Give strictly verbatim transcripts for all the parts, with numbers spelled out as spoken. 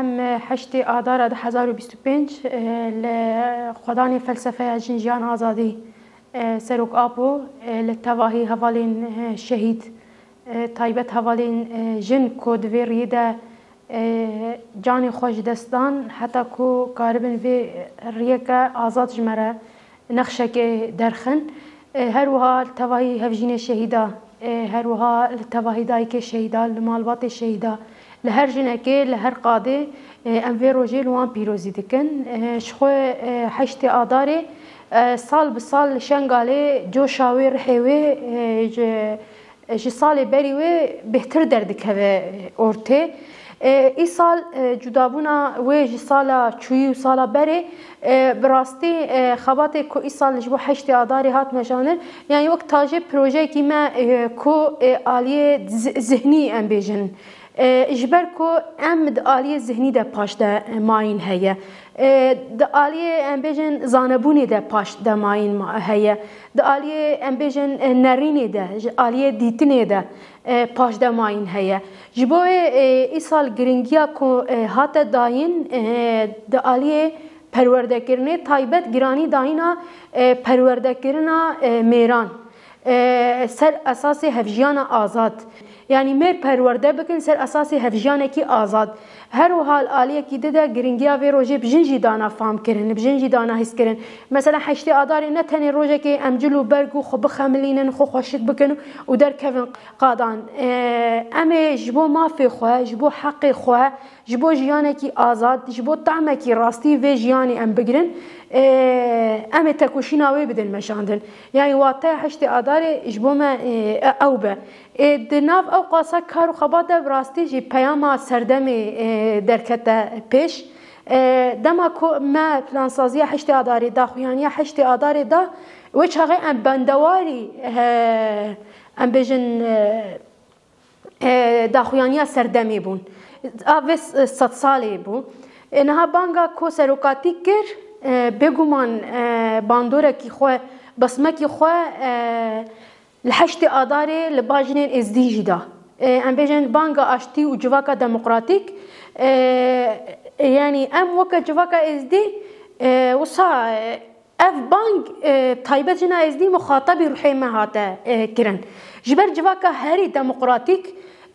Em heştê Adara du hezar û bîst û pênc, e, li xwedanê felsefeya Jin Jiyan Azadî, e, Serok Apo, e, li tevahî hevalên, e, şehîd, e, taybet hevalên, e, jin ku di vê riyê de, e, canê xwe ji dest dan, heta ku karibin vê riyeke azad ji me re nexşekê derxin. E, her wiha li tevahî hevjînê şehîda, e, her wiha li tevahî dayikê şehîda, li malbatê şehîda, li her jinekê, li her qadê, e, em vê rojê li wan pîrozî dikin. E, ji xwe, e, heştê Adarê, e, sal bi sal li Şengalê coşa wê, rihê wê, e, ji ji salê berî wê bêhtir derdikeve ortê. E, îsal, e, cudabûna wê ji sala çûyî û sala berê, e, bi rastî, e, xebatê ku îsal ji bo heştê Adarê hat meşandin, yanî wek tajê projeyekî me, e, ku, e, aliyê zi-, zihnî em bêjin. E, ji ber ku em di aliyê zihnî de paş de, e, mayîn heye. E, di aliyê, em bêjin, zanebûnê de paş de mayîn ma-, heye. Di aliyê, em bêjin, e, nerînê de, ji aliyê dîtinê de, e, paş de mayîn heye. Ji bo wê, e, îsal giringiya ku, e, hate dayîn, e, di aliyê perwerdekirinê taybet giranî dayîna, e, perwerdekirina, e, mêran, e, ser esasê hevjiyana azad. Yanî mêr perwerde bikin ser esasê hevjiyanekî azad. Her wiha li aliyekî di de giringiya vê rojê bi jin jî dana famkirin, bi jin jî dana hîskirin. Mesela heştê Adarê ne tenê rojekê em cil û berg û xwe bixemilînin, xwe xweşik bikin û derkevin qadan. E, em ê ji bo mafê xwe, ji bo heqê xwe, ji bo jiyanekî azad, ji bo tamekî rastî vê jiyanê em bigirin, e, em ê tekoşîna wê bidin meşandin. Yanî wateya heştê Adarê ji bo me, e, ew be. Ê, di nav ew qasa kar û xebat de bi rastî jî peyama serdemê, ê, derkete pêş. Ê, dema ku me plansaziya heştê Adarê, daxuyaniya heştê Adarê da, wê çaxê em bendewarî, e, em bêjin, e, e, daxuyaniya serdemê bûn. A vê s-, sedsalê bû. E, niha banga ku serokatî kir, e, bêguman, e, bandorekî xwe, besmekî xwe, e, Li heştê Adarê li ba jinên Êzdî jî da. E, em bêjin banga aştî û civaka demokratîk, e, e, yanî em weke civaka Êzdî, e, wisa, e, ev bang, e, taybet jina Êzdî muxatabî ruhê me hate, e, kirin. Ji ber civaka herî demokratîk,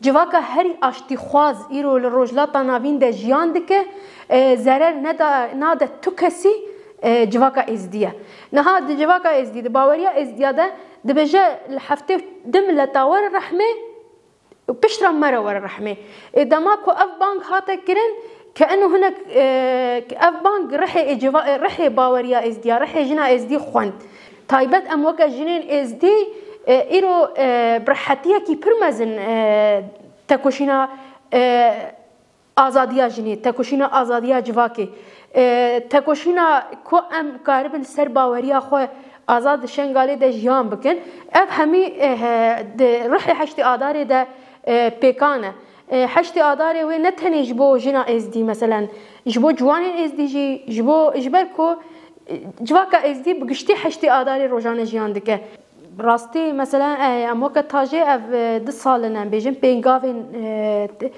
civaka herî aştîxwaz îro li Rojhilata Navîn de jiyan dike, e, zerer neda, nade tu kesî, e, civaka Êzdî ye. Niha di civaka Êzdî, di baweriya Êzdiya de dibêje li heftê du mileta were rehmê û piştre me re were rehmê. Ê, dema ku ev bang hate kirin, ke eno hinek, e, ev bang rihê ê civa-, e, rihê baweriya Êzdiya, rihê jina Êzdî xwend. Taybet em weke jinên Êzdî, e, îro, e, bi rehetiyekî pir mezin, e, tekoşîna, e, azadiya jinê, tekoşîna azadiya civakê, e, tekoşîna ku em karibin ser baweriya xwe azad di Şengalê de jiyan bikin. Ev hemî, e, he, di rihê heştê Adarê de, e, pêkan e. E, heştê Adarê wê ne tenê ji bo jina Êzdî, meselen, ji bo ciwanên Êzdî jî, ji bo, ji ber ku, e, civaka Êzdî bi giştî heştê Adarê rojane jiyan dike. Rastî, mesela, e, em weke tajê ev, e, du sal in, em bêjin, pêngavên, e, t-,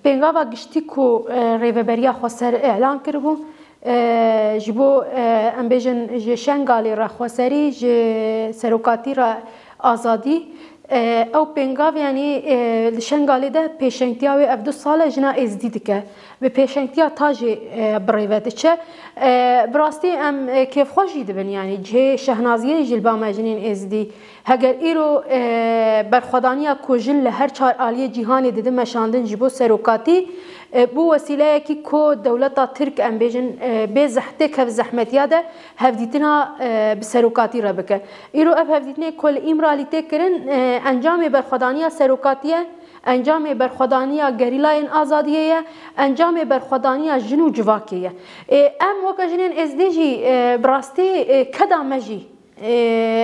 pêngava giştî ku, e, Rêveberiya Xweser îlan kiribû, e, ji bo, e, em bêjin, ji Şengalê re xweserî, ji serokatî re azadî, e, ew pêngav, yanî, e, li Şengalê de pêşengtiya wê ev du sal e jina Êzdî dike. Bi pêşengtiya tajê, e, bi rê ve diçe. E, bi rastî em, e, kêfxweş jî dibin, yanî cihê şehnaziyê jî li ba me jinên Êzdî. Heger îro, e, berxwedaniya ku jin li her çar aliyê cîhanê didin meşandin ji bo serokatî, e, bû wesîleyekî ku dewleta Tirk, em bêjin, e, bê zeh-, têkev zehmetiya de hevdîtina, e, bi serokatî re bike. Îro ev hevdîtinê ku li Îmralî tê kirin, e, encamê berxwedaniya serokatî ye. Encamê berxwedaniya gerîlayên azadiyê ye, encamê berxwedaniya jin û civakê ye. Ê, em weke jinên Êzdî jî, e, bi rastî, e, keda me jî, e,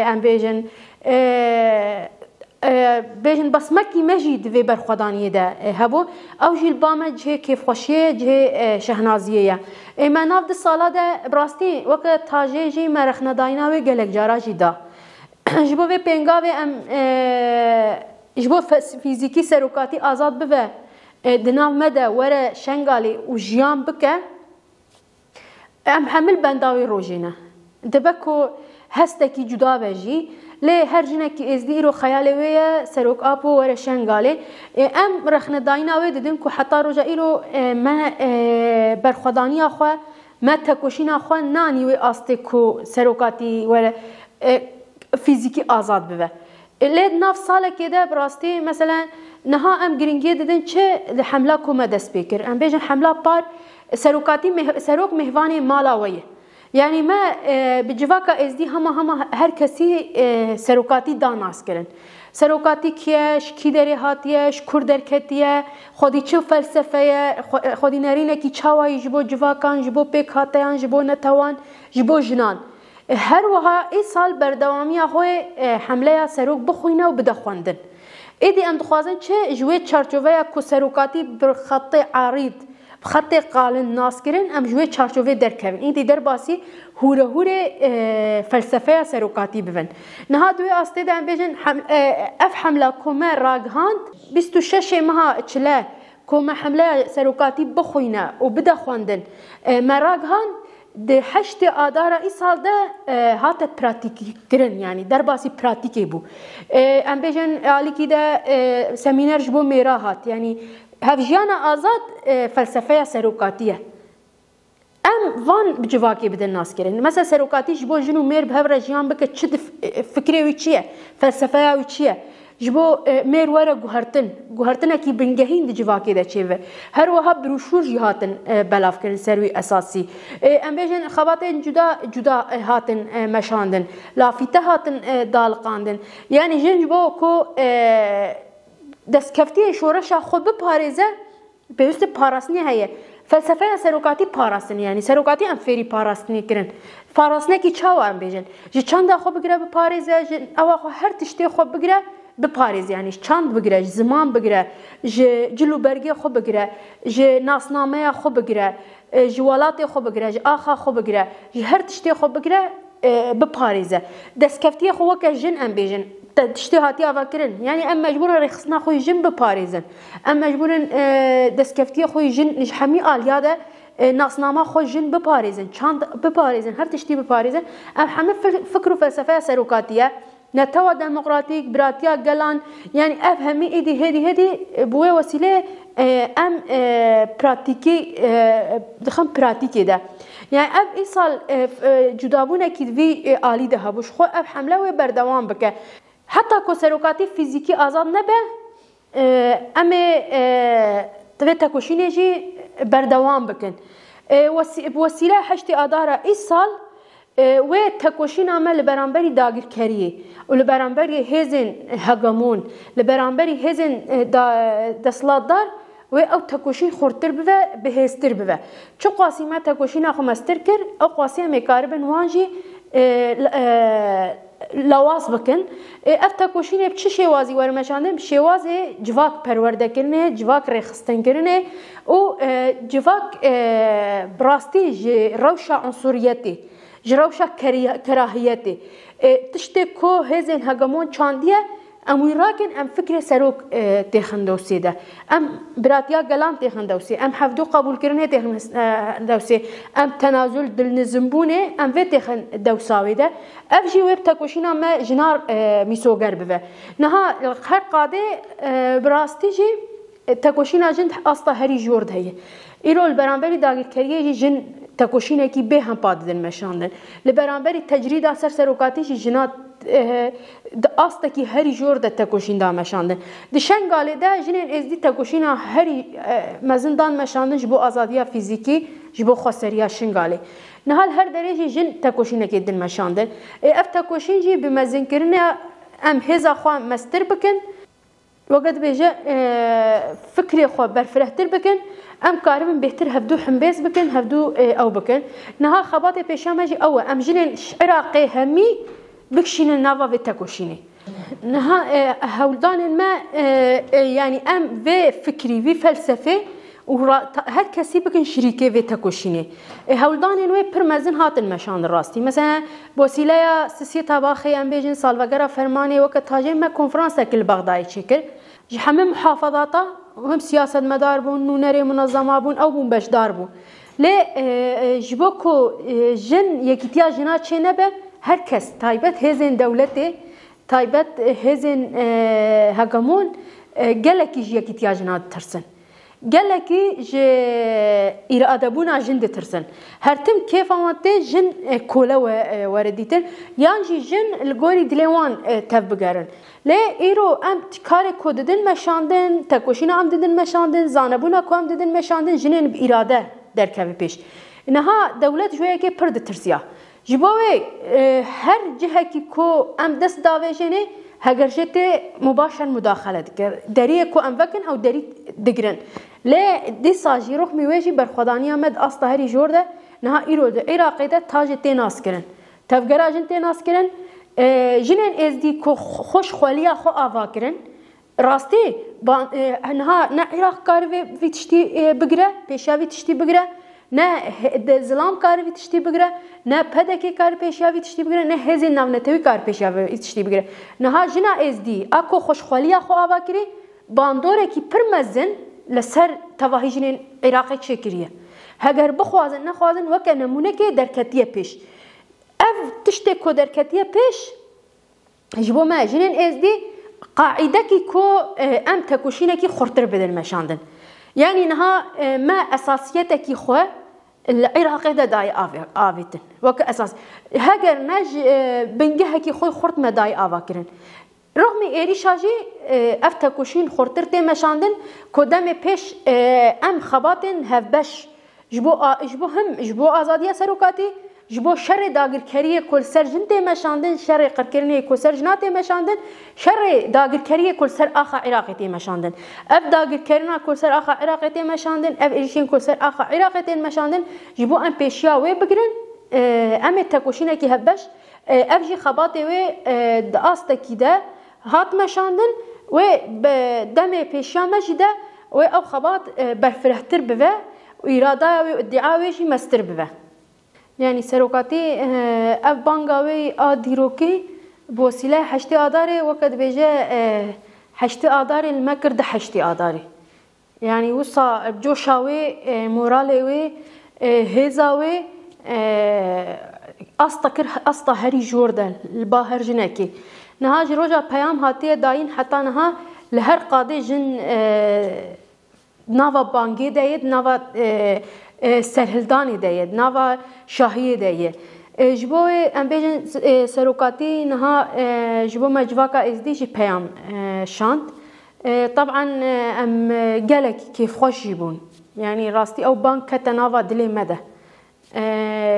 em bêjin, e, e, bêjin besmekî me jî di vê berxwedaniyê de, e, hebû. Ew jî li ba me cihê kêfxweşiyê ye, cihê, e, şehnaziyê ye. Ê, me nav du sala de bi rastî weke tajê jî me rexnedayîna wê gelek cara jî da. Ji bo vê pêngavê em, e, ji bo fes-, fîzîkî serokatî azad bibe, e, di nav me de were Şengalê û jiyan bike, em hemil benda wê rojê ne. Dibe ku hestekî cuda be jî, lê her jinekî êzdî îro xeyalê wê ye, Serok Apo were Şengalê. E, em rexnedayîna wê didin ku heta roja îro, e, me, e, berxwedaniya xwe, me tekoşîna xwe nanî wê astê ku serokatî were, e, fîzîkî azad bibe. E, lê di nav salekê de bi rastî, mesela, niha em giringiyê didin çi li hemla ku me dest pê kir. Em bêjin hemla par, serokatî mêh-, serok mêhvanê mala we ye. Yanî me, e, bi civaka êzdî hema hema her kesî, e, serokatî da naskirin. Serokatî kî ye, ji kî derê hatiye, ji kur derketiye, xwedî çi felsefe ye, xwe-, xwedî nerînekî çawa yî ji bo civakan, ji bo pêkhateyan, ji bo netewan, ji bo jinan. E, her wiha îsal berdewamiya xwe, e, hemleya serok bixwîne û bide xwendin. Êdî em dixwazin çi ji wê çarçoveya ku serokatî bi xetê erîd, bi xetê qalin nas kirin, em ji wê çarçovê derkevin. Êdî derbasî hûrehûrê, e, felsefeya serokatî bibin. Niha di wê astê de em bêjin hem-, e, ev hemla ku me ragihand, bîst û şeşê meha çile ku me hemleya serokatî bixwîne û bide xwendin, e, me ragihand, di heştê adara îsal de, e, hate pratîkkirin, yanî derbasî pratîkê bû. E, em bêjin alîkî de, e, semîner ji bo mêra hat, yanî hevjiyana azad, e, felsefeya serokatî ye. Em van bi civakê bidin naskirin. Mesela serokatî ji bo jin û mêr bi hev re jiyan bike, çi di f-, e, fikrê wî çi ye? Felsefeya wî çi ye? Ji bo, e, mêr were guhertin, guhertinekî bingehîn di civakê de çêbe. Her wiha broşûr jî hatin, e, belavkirin ser wî esasî. E, em bêjin xebatên cuda cuda, e, hatin, e, meşandin. Lafîte hatin, e, daliqandin. Yanî jin ji bo ku, e, destkeftiyê şoreşa xwe biparêze, pêwîstî parastinê heye. Felsefeya serokatî parastinê, yanî serokatî em fêrî parastinê kirin. Parastinekî çawa em bêjin? Ji çanda xwe bigire biparêze, ji ewa xwe her tiştê xwe bigire biparêze, yanî ji çand bigire, ji ziman bigire, ji cil û bergê xwe bigire, ji nasnameya xwe bigire, e, ji welatê xwe bigire, ji axa xwe bigire, ji her tiştê xwe bigire, e, biparêze. Destkeftiyê xwe weke jin em bêjin. Te tiştê hatiye avakirin. Yanî em mecbûr in rêxistina xwe yê jin biparêzin. Em mecbûr in, e, destkeftiyê xwe yê jin ji hemî aliya de, e, nasnama xwe jin biparêzin, çand biparêzin, her tiştî biparêzin. Ev hemî fir-, fikr û felsefeya serokatî ye. Netewa demokratîk, biratiya gelan, yanî ev hemî êdî hêdî hêdî, e, bi wê wesîlê, e, em, e, pratîkî, e, dixin pratîkê de. Yanî ev îsal, e, f-, e, cudabûnekî di vî, e, alî de hebû. Ji xwe ev hemle wê berdewam bike. Heta ku serokatî fîzîkî azad nebe, e, em ê, e, vê tekoşînê jî berdewam bikin. E, wesî-, bi wesîle heştê Adara îsal, e, wê tekoşîna me li beramberî dagirkeriyê û li beramberî hêzên hegemon, li beramberî hêzên, e, da-, desthilatdar, wê ew tekoşîn xurtir bibe, bihêztir bibe. Çiqasî me tekoşîna xwe mestir kir, ew qasî em ê karibin wan jî, e, l-, e, lawaz bikin. E, ev tekoşînê bi çi şêwazî were meşandin? Bi şêwazê civak perwerdekirinê, civak rêxistinkirinê û, e, civak, e, bi rastî ji rewşa unsuriyetê, ji rewşa kerî-, kerahiyetê, e, tiştê ku hêzên hegemon çandiye, em wî rakin, em fikrê serok, e, têxin dewsê de. Em biratiya gelan têxin dewsê. Em hevdû qebûlkirinê têxin, e, dewsê. Em tenazul, dilnizimbûnê, em vê têxin dewsa wê de. Ev jî wê bi tekoşîna me jinar, e, mîsoger bibe. Niha her qadê, e, bi rastî jî, e, tekoşîna jin asta herî jor de heye. Îro li beramberî dagirkeriyê jî jin tekoşînekî bê hempa didin meşandin. Li beramberî tecrîda ser serokatî jî jina, e, di astekî herî jor de tekoşîn da meşandin. Di Şengalê de jinên êzdî tekoşîna herî, e, mezin dan meşandin ji bo azadiya fîzîkî, ji bo xweseriya Şingalê. Niha li her derê jî jin tekoşînekê din meşandin. Ê, ev tekoşîn jî bi mezinkirinê em hêza xwe mestir bikin. Weke dibêje, e, fikrê xwe berfirehtir bikin, em karibin bêhtir hevdû himbêz bikin, hevdû, e, ew bikin. Niha xebatê pêşiya me jî ew e. Em jinên ji Iraqê hemî bikişînin nava vê tekoşînê. Niha, e, hewldanên me, e, e, yanî em vê fikrî, vî felsefê û ra-, ta-, her kesî bikin şirîkê vê tekoşînê. E, hewldanên wê pir mezin hatin meşandin rastî. Mesela, bi wesîleya Sisiyê Tabaxê, em bêjin salvegera fermanê, weke tajê me konferansek li Bexdayê çêkir. Ji hemî muhafazata Him siyasetmedar bûn, nûnerê munezema bûn, ew bûn beşdar bûn. Lê, e, e, ji bo ku, e, jin, yekîtiya jina çê nebe, her kes, taybet hêzên dewletê, taybet, e, hêzên, e, hegemon, e, gelekî ji yekîtiya jina ditirsin. Gelekî ji îradebûna jin ditirsin. Her tim kêfa wan tê jin, e, kole we, e, were dîtin, yan jî jin li gorî dilê wan, e, tev bigerin. Lê îro em t-, karê ku didin meşandin, tekoşîna em didin meşandin, zanebûna ku em didin meşandin, jinên bi îrade derkeve pêş. Niha dewlet ji wê yekê pir ditirsiya. Ji bo wê, e, her cihekî ku em dest davêjênê, heger jê tê mubaşer mudaxele dike. Deriyê ku em vekin, ew derî digirin. Lê dîsa jî rixmî wê jî berxwedaniya me di asta herî jor de, niha îro di Iraqê de tajê tê naskirin. Tevgera jin tê naskirin. E, jinên êzdî ku xweş xweliya xwe ava kirin, rastî, ban-, e, niha ne Iraq kar vê, vî tiştî, e, bigire, pêşiya vî tiştî bigire, ne he-, de zilam kar vî tiştî bigire, ne P D K kar pêşiya vî tiştî bigire, ne hêzên navnetewî kar pêşiya vî tiştî bigire. Niha jina êzdî, a ku xweşxweliya xwe ava kirî, bandorekî pir mezin li ser tevahî jinên Iraqê çêkiriye. Heger bixwazin, nexwazin, weke nemûnekê derketiye pêş. Ev tiştê ku derketiye pêş, ji bo me, jinên êzdî, qaîdekî ku, e, em tekoşînekî xurtir bidin meşandin. Yanî niha, e, me esasiyetekî xwe li Iraqê de dayê avê-, avêtin. Weke esas. Heger me ji, e, bingehekî xwe xurt me dayê ava kirin. Rixmî êrîşa jî, e, ev tekoşîn xurtir tê meşandin ku demê pêş, e, em xebatên hevbeş Ji bo a-, ji bo him, ji bo azadiya serokatî, ji bo şerê dagirkeriyê ku li ser jin tê meşandin, şerê qirkirinê ku ser jina tê meşandin, şerê dagirkeriyê ku li ser axa Iraqê tê meşandin. Ev dagirkerina ku li ser axa Iraqê tê meşandin, ev êrîşên ku li ser axa Iraqê tên meşandin, ji bo em pêşiya wê bigirin, e, em ê tekoşînekî hevbeş, e, ev jî xebatê wê, e, di astekî de hat meşandin, wê bi demê pêşiya me jî de wê ew xebat, e, berfirehtir bibe û îradaya wê û îdia wê jî mestir bibe. Yanî serokatî, e, ev banga wê a dîrokî bi wesîleyê heştê Adarê, weke dibêje, e, heştê Adarê li me kir di heştê Adarê. Yanî wisa coşa wê, e, moralê wê, e, hêza wê, e, asta kir, asta herî jor de li ba her jinekê. Niha ji roja peyam hatiye dayîn heta niha li her qadê jin, e, nava bangê de ye, di nava, e, e, serhildanê de ye, di nava şahiyê de ye. E, ji bo wê em bêjin, e, serokatî niha, e, ji bo me civaka êzdî jî peyam, e, şand. E, taban, e, em, e, gelek kêfxweş jî bûn. Yanî rastî ew bang kete nava dilê me de. E,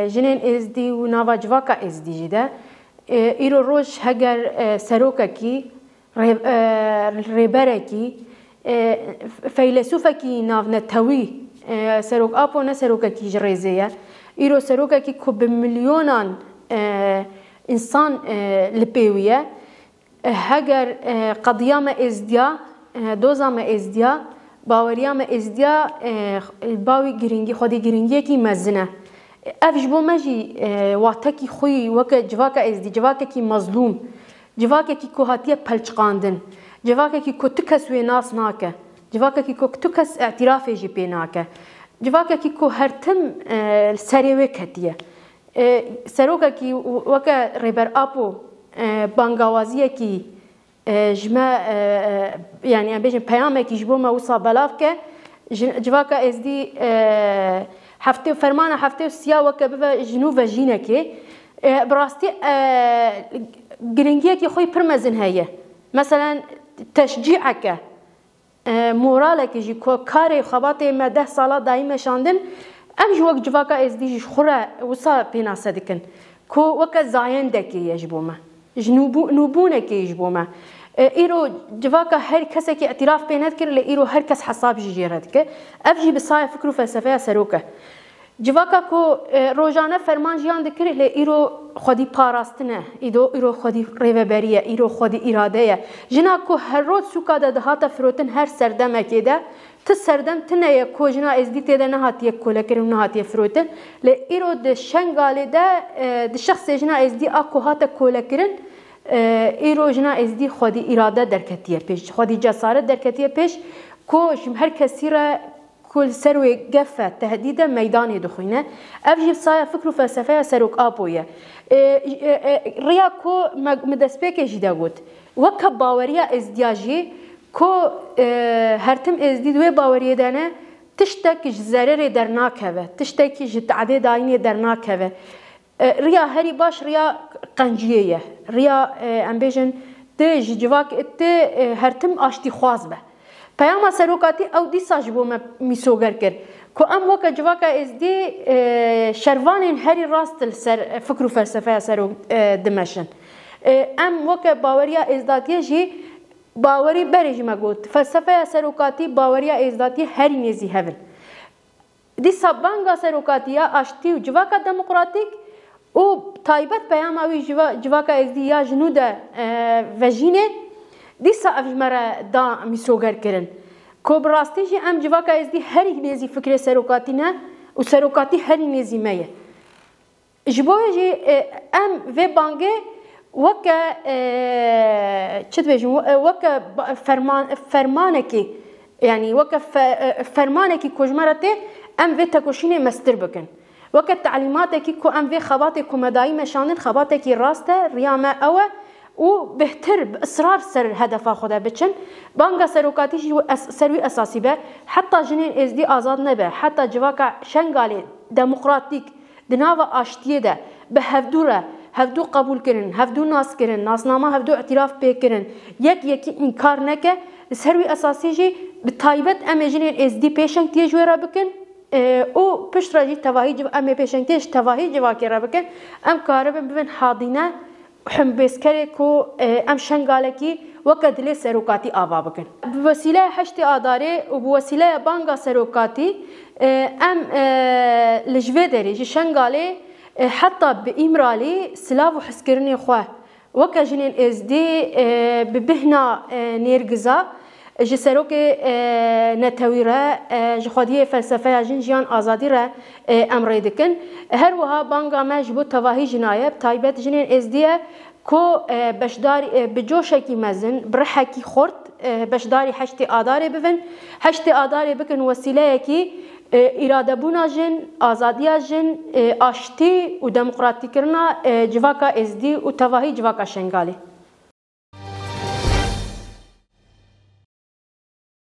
jinên êzdî û nava civaka êzdî jî de. E, îro roj heger, e, serokekî, rê-, e, rêberekî, e, feylesûfekî navnetewî, e, Serok Apo ne serokekî ji rêzê ye. Îro serokekî ku bi milyonan, e, însan, e, li pê wî ye. E, heger, e, qediya me êzdiya, e, doza me êzdiya, baweriya me êzdiya, e, li ba wî girîngî, xwedî girîngiyekî mezin e. Ev ji bo me jî, e, watekî xwe yî weke civaka êzdî, civakekî mezlûm, civakekî ku hatiye pelçiqandin, civakekî ku tu kes wê nas nake, civakekî ku tu kes îtirafê jî pê nake, civakekî ku her tim, e, li serê wê ketiye. E, serokekî weke Rêber Apo, e, bangawaziyekî, e, ji me, e, e, yanî em bêjin peyamekî ji bo me wisa belav ke, ji, civaka êzdî, e, heftê, fermana heftê û siya weke bibe ji nû ve jînekê. E, bi rastî, e, girîngiyekî xwe yî pir mezin heye. Meselen, teşcîeke, e, moralekî jî ku karê xebatê me deh sala dayî meşandin, em jî wek civaka êzdî jî ji xwe re wisa pênase dikin ku weke zayendekê ye ji bo me. Ji nûbû-, nûbûnekê ye ji bo me. E, îro civaka her kesekî îtiraf pê nedikir, lê îro her kes hesab jî jê re dike. Ev jî bi saya fikr û felsefeya serok e. Civaka ku, e, rojane ferman jiyan dikir, lê îro xwedî parastin e, îdo, îro xwedî rêveberî ye, îro xwedî îrade ye. Jina ku her roj sûka de dihate firotin her serdemekê de, ti serdem tune ye ku jina êzdî tê de nehatiye kolekirin û nehatiye firotin. Lê îro di Şengalê de, e, di şexsê jina êzdî a ku hate kolekirin, e, îro jina êzdî xwedî îrade derketiye pêş, xwedî cesaret derketiye pêş. ku ji her kesî re ku li ser wê gef e, tehdîd e, meydanê dixwîne. Ev jî saya fikr û felsefeya Serok Apo ye. E, e, e, riya ku me, min destpêkê jî de got, weke baweriya êzdiya jî ku, e, her tim êzdî di wê baweriyê de ne, tiştek ji zererê dernakeve, tiştekî ji tehdê dayînê dernakeve. E, riya herî baş riya qenciyê ye. Riya, e, em bêjin, tu ji civak, tu, e, her tim aştîxwaz be. Peyama serokatî ew dîsa ji bo me mîsoger kir ku em weke civaka êzdî, e, şervanên herî rast li ser fikr û felsefeya serok, e, dimeşin. E, em weke baweriya êzdatiyê jî, bawerî berê jî me got, felsefeya serokatî, baweriya êzdatiyê herî nêzî hev in. Dîsa banga serokatî ya aştî û civaka demokratîk û taybet peyama wî civa-, civaka êzdî ya ji nû de, e, vejînê, dîsa ev ji me re da mîsoger kirin. Ku bi rastî jî em civaka êzdî herî nêzî fikrê serokatî ne û serokatî herî nêzî me ye. Ji bo wê jî, e, em vê bangê weke, e, çi dibêjin, e, weke ba-, ferman-, fermanekî, yanî weke fe-, e, fermanekî ku ji me re tê, em vê tekoşînê mestir bikin. Weke telîmatekî ku em vê xebatê ku me dayî meşandin, xebatekî rast e, riya me ew e û bêhtir bi israr ser hedefa xwe de biçin. Banga serokatî jî es-, ser wî esasî be, heta jinên êzdî azad nebe, heta civaka Şengalê demokratîk di nava aştiyê de bi hevdû re, hevdû qebûl kirin, hevdû nas kirin, nasnama hevdû îtîraf pê kirin, yek yekî înkar neke, li ser wî esasî jî bi taybet em ê jinên êzdî pêşengtiyê ji wê re bikin, e, û piştre jî tevahî civ-, em ê pêşengtiyê ji tevahî civakê re bikin, em karibin bibin hadîne, hembêzkerê ku, e, em Şengalekî weke dilê serokatî ava bikin. Bi wesîleya heştê Adarê û bi wesîleya banga serokatî, e, em, e, li ji vê derê ji Şengalê, e, heta bi Îmralî silav û hizkirinê xwe weke jinên êzdî, e, bi bihna, e, nêrgiza ji serokê, e, netewî re, e, ji xwediyê felsefeya jin, jiyan, azadî re, e, em rê dikin. Her wiha banga me ji bo tevahî jina ye, bi taybet jinên êzdî ye ku, e, beşdarî, e, bi coşekî mezin, bi rihekî xurt, e, beşdarî heştê Adarê bibin. Heştê Adarê bikin wesîleyekî, e, îradebûna jin, azadiya jin, e, aştî û demokratîkirina, e, civaka êzdî û tevahî civaka Şengalê.